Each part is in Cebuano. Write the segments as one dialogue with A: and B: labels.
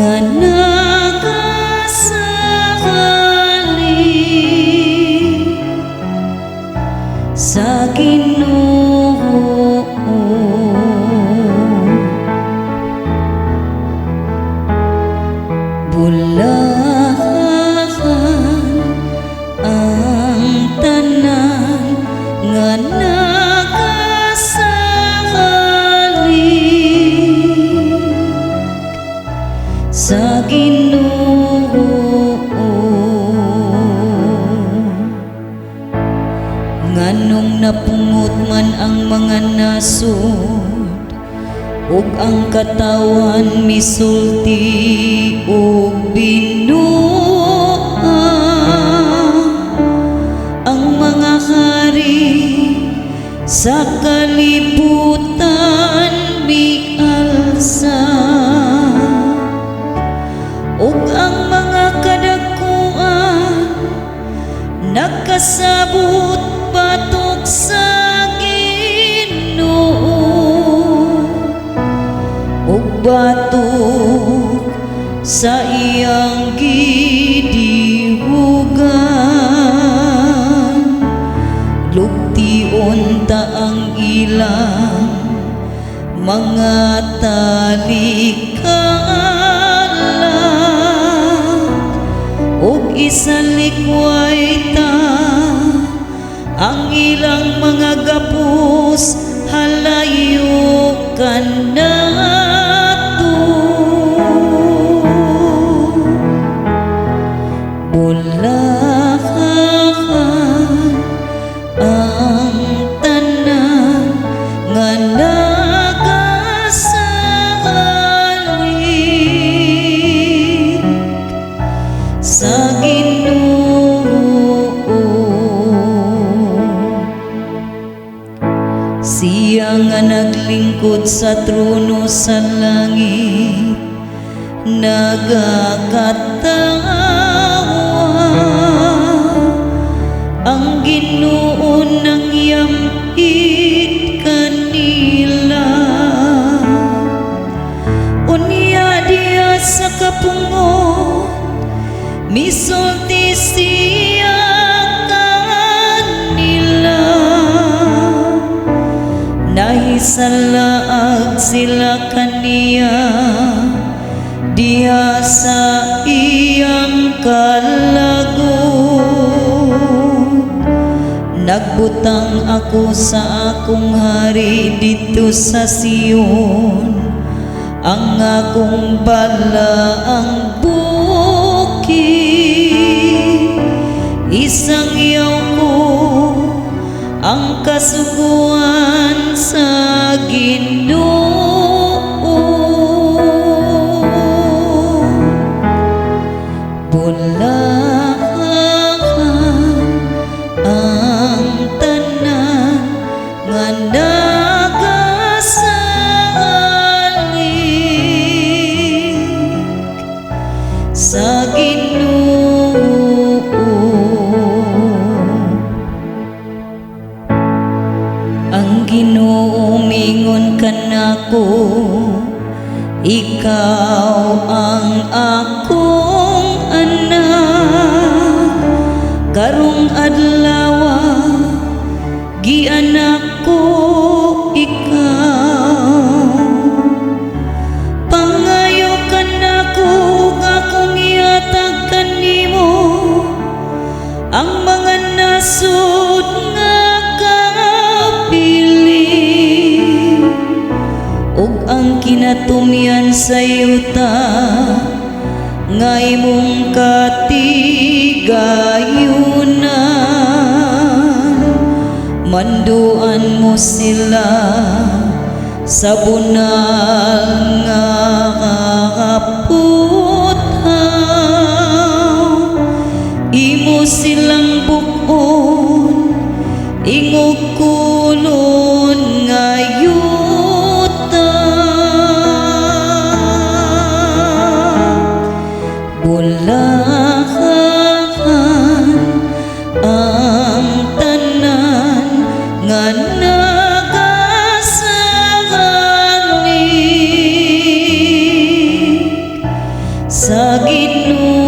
A: nga nagasalig sa Ginoo. Bulahan ang tanan nga nagasalig sa Ginoo. Nganong napungot man ang mga nasod ug ang katawan misulti og binuang, ang mga hari sa kalibutan mialsa ug ang mga kadakuan nagkasabot batok sa Ginoo ug batok sa iyang gidihugan. Lugtion ta ang ilang mga talikala ug isalikway ta ang ilang mga gapos halayo kanato. Bulahan ang tanan nga nagasalig sa Ginoo. Siya nga naglingkod sa trono sa langit nagakatawa. Ang Ginoo nang yamit kanila. Unya diya sa kapungot misulti siya kanila. Nahisalaag sila kaniya diha sa iyang kalagot. Nagbutang ako sa akong hari didto sa Sion, ang akong balaang bukid. Isangyaw ko ang kasuguan sa Ginoo. Bulahan ang tanan nga nagasalig sa Ginoo. Ang Ginoo mingon kanako, "Ikaw ang akong anak. Karong adlaw gianak ko ikaw. Pangayo kanako ug akong ihatag kanimo ang mga nasod nga kabilin ug ang kinatumyan sa yuta nga imong katigayunan. Manduan mo sila sa bunal nga kaputhaw. Imo silang buk-on ingog kolon nga yuta. Bulahan ang tanan nga nagasalig sa Ginoo.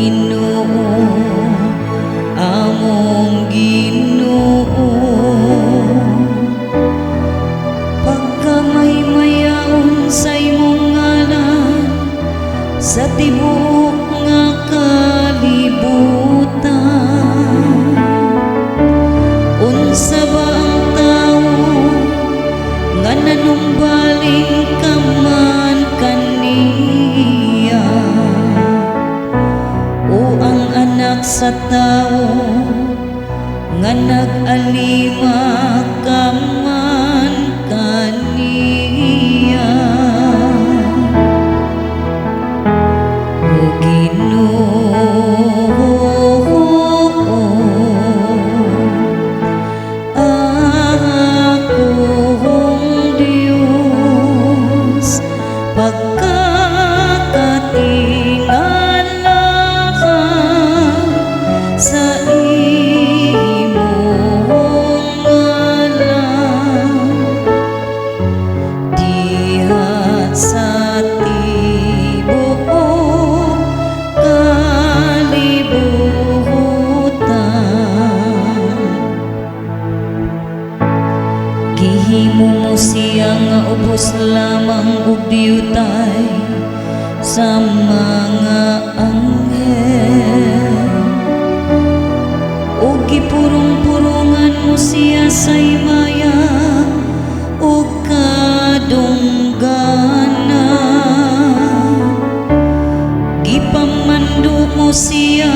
A: Ginoo, among Ginoo, pagkamaymayaon sa imong ngalan sa tibuok nga kalibutan. Unsa ba ang tawo nga nanumbaling ka man kaniya, o ang anak sa tawo nga nag-alima ka man kaniya? O Ginoo, akong Diyos, pagkakatingala ka sa imong ngalan diha sa tibuok kalibutan. Gihimo mo siya nga ubos lamang ug diutay sa mga anghel, ug gipurong-purungan mo siya sa himaya ug kadungganan. Gipamando mo siya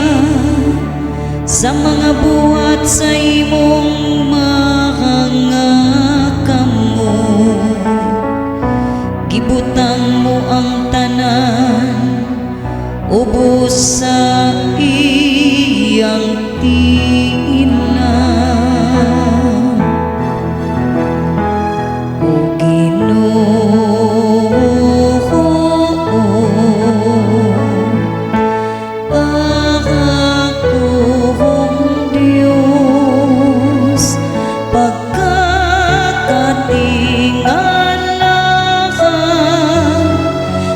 A: sa mga buhat sa imong mga kamot. Gibutang mo ang tanan ubos sa iyang tiilan. O Ginoo, akong Diyos, pagkakatingala ka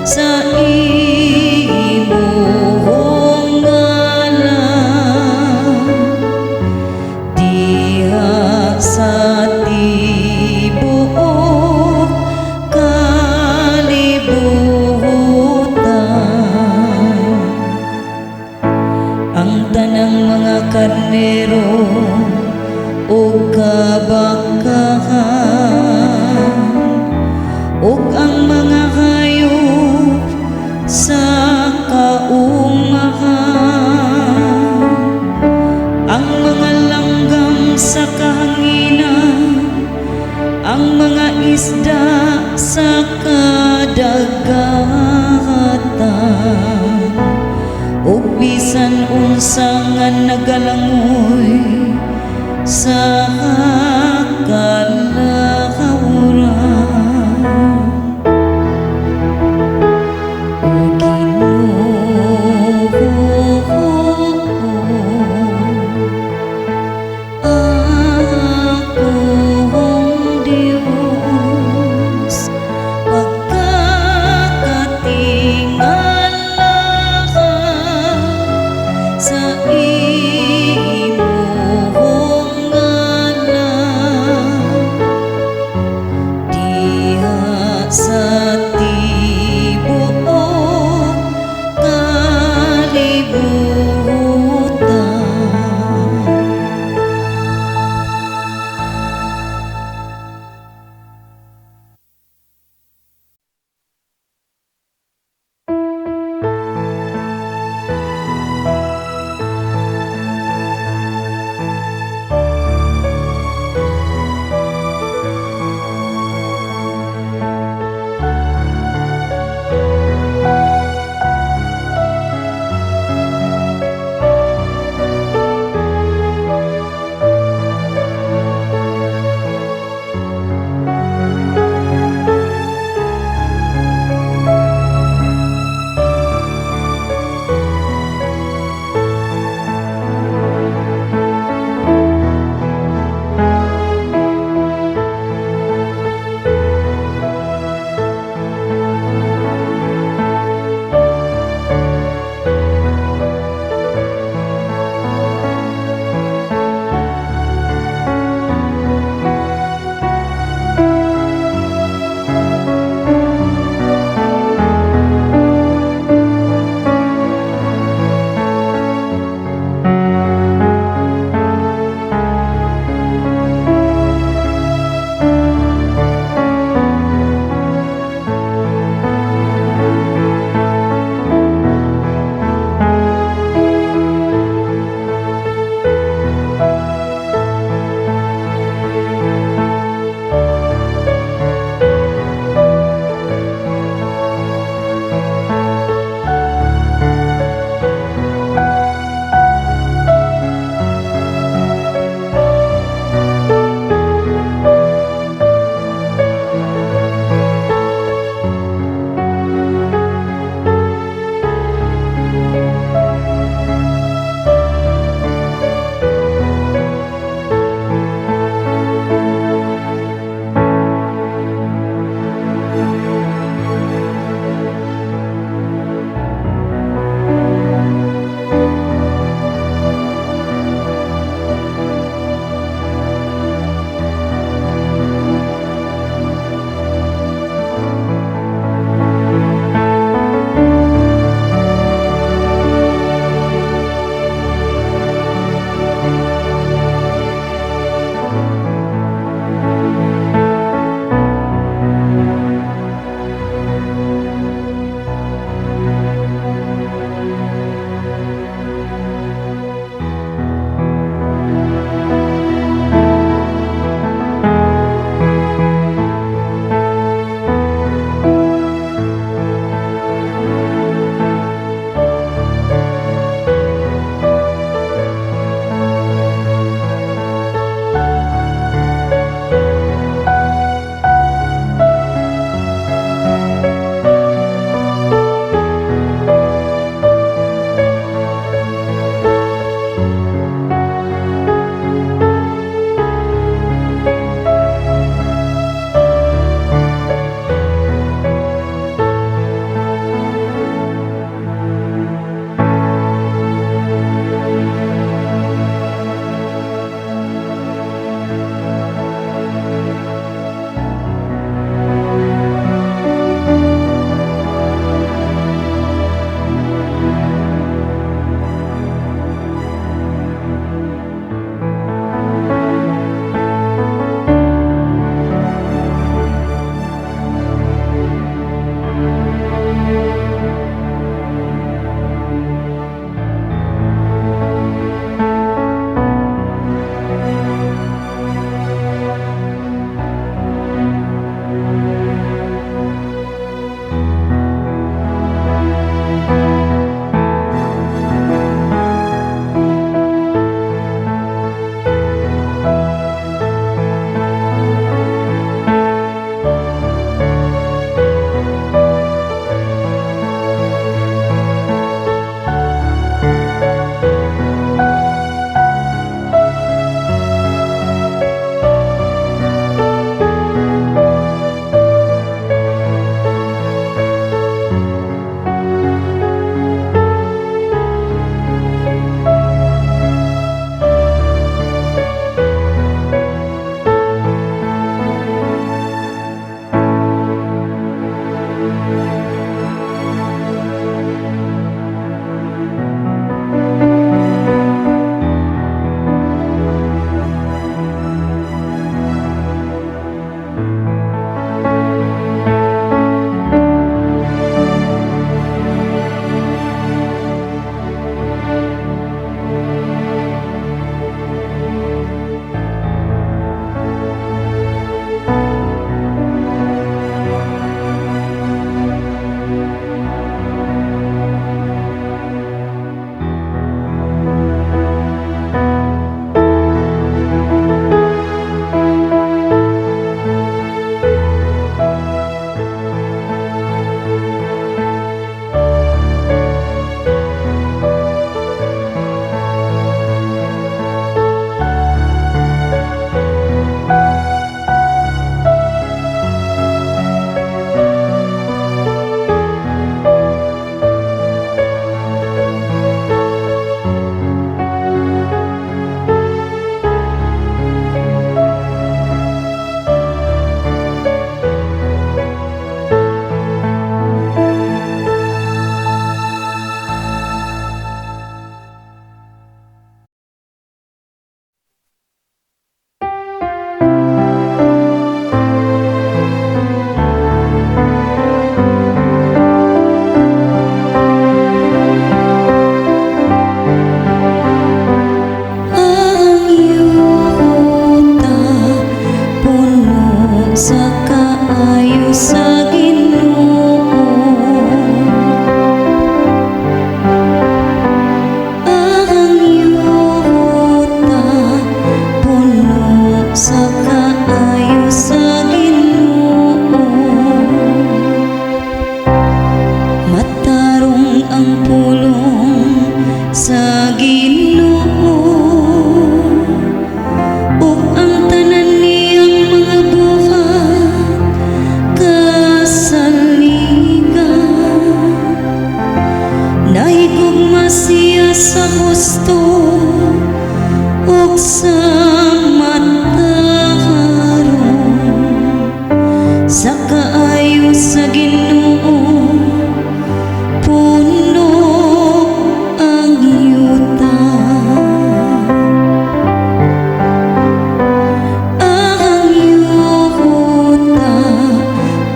A: sa imong ngalan diha sa tibuok kalibutan. Ang tanang mga karnero ug kabakahan ug ang mga hayop sa kaumahan, ang mga langgam sa kahanginan, ang mga isda sa kadagatan, ug bisan unsa nga nagalangoy sa kalawran. O Ginoo, akong Diyos, pagkakatingala ka sa imong ngalan diha sa tibuok kalibutan. Ginoo ug ang tanan niyang mga buhat kasaligan. Nahigugma siya sa husto ug sa matarong. Sa kaayo sa Ginoo puno ang yuta. Ang yuta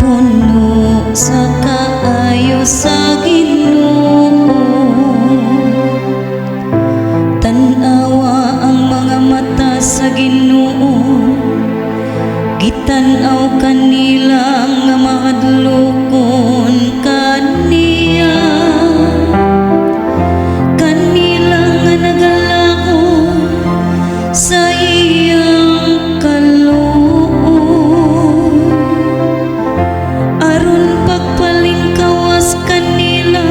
A: puno sa kaayo sa Ginoo. Tan-awa ang mga mata sa Ginoo, gitan-aw kanila nga mahadlokon kaniya, kanila nga nagalakaw sa iyang kaluoy, aron pagpalingkawas kanila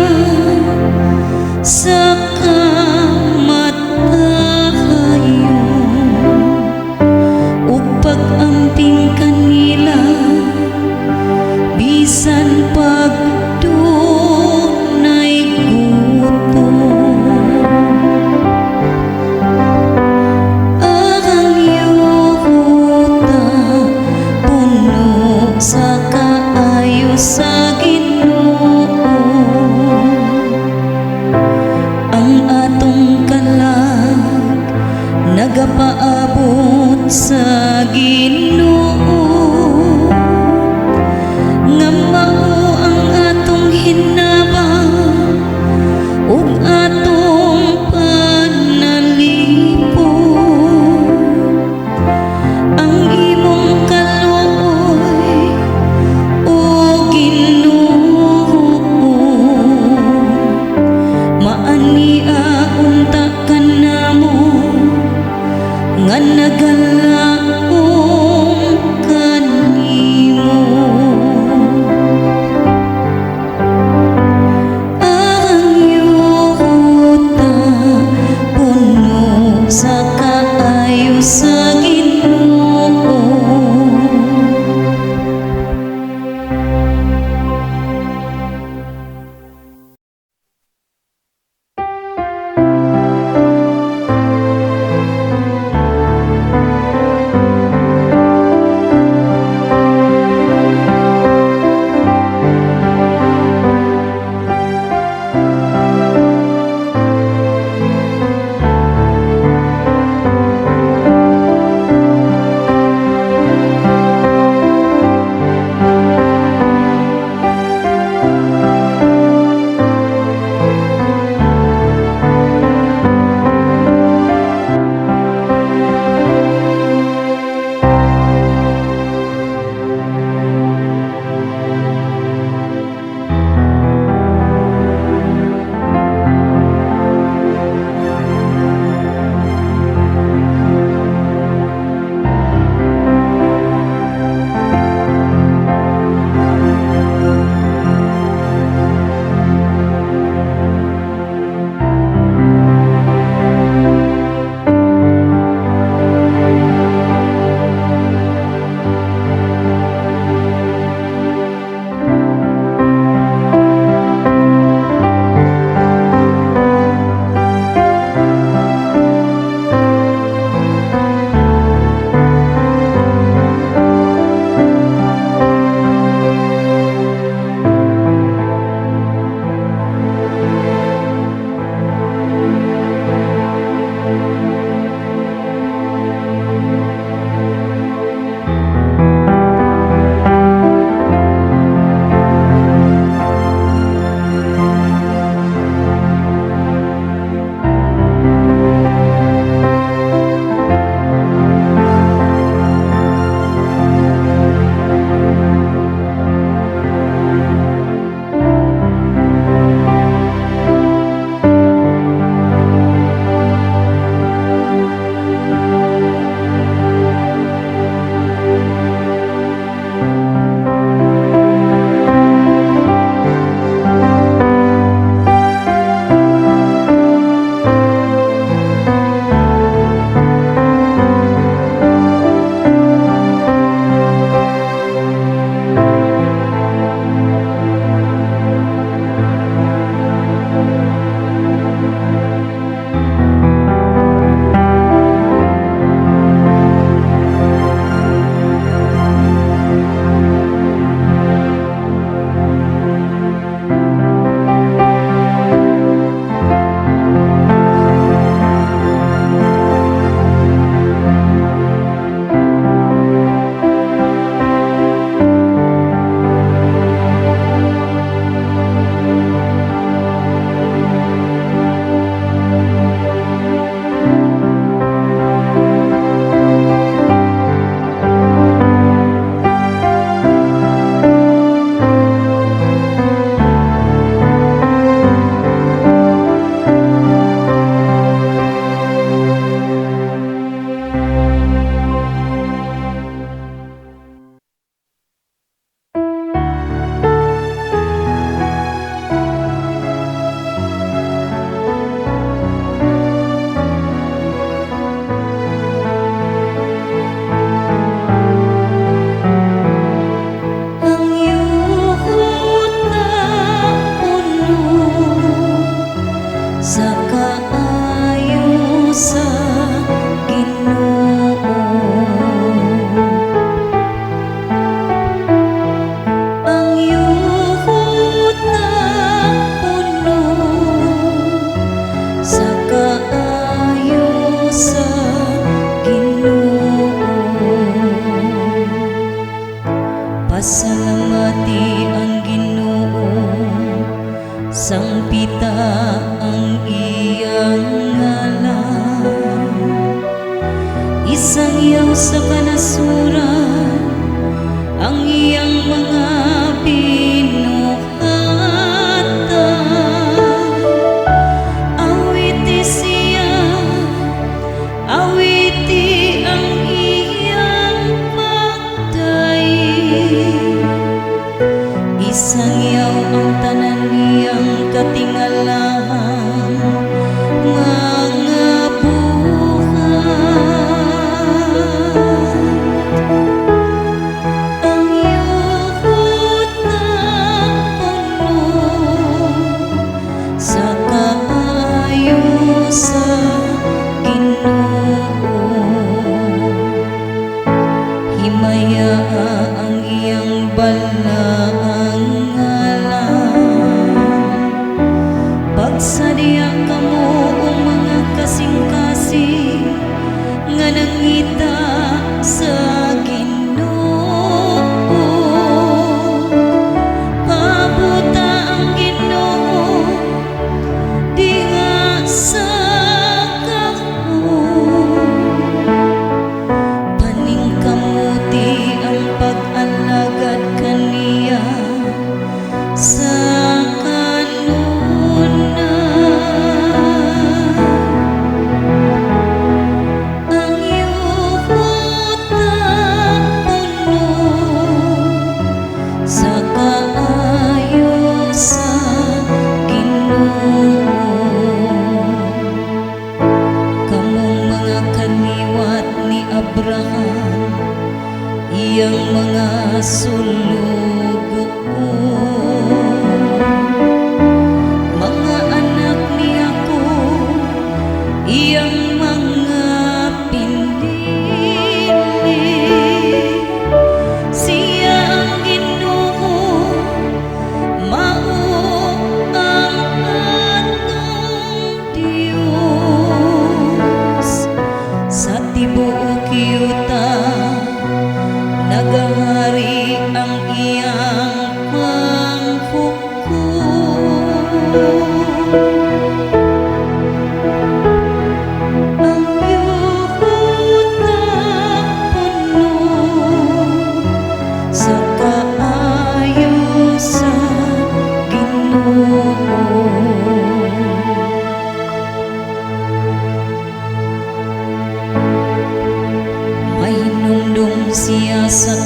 A: sa kamatayon ug pag-amping kanila bisan pag dunay gutom. Ang yuta puno sa kaayo sa Ginoo. Ang atong kalag nagapaabot sa Ginoo, nga mao ang atong hinabang ug atong panalipod. Ang imong kaluoy, O Ginoo, maania unta kanamo nga nagalakaw. Isangyaw sa kanasuran ang iyang mga binuhatan. Awiti siya, awiti ang iyang pagdaig. Isangyaw ang tanan niyang katingalahang mga buhat. Ang yuhot na puno sa kaayo sa Ginoo. Himaya ang iyang balaang ngalan. Pagsadya kamo o mga kasing-kasing nga nangita sa Ginoo. Pabuta ang Ginoo diha sa kahuong. Paningkamuti ang pag-alagad kaniya sa kanunay. Ang yuhot na puno sa kaayo sa Ginoo. Kamong mga kaliwat ni Abraham, iyang mga sulugoon, mga anak ni Jacob, iyang mga pinili. Siya ang Ginoo, mao ang atong Dios. Sa tibuok yuta nagahari ang iyang panghukom. Ang yuhot na puno sa kaayo sa Ginoo. Mahinumdum siya sa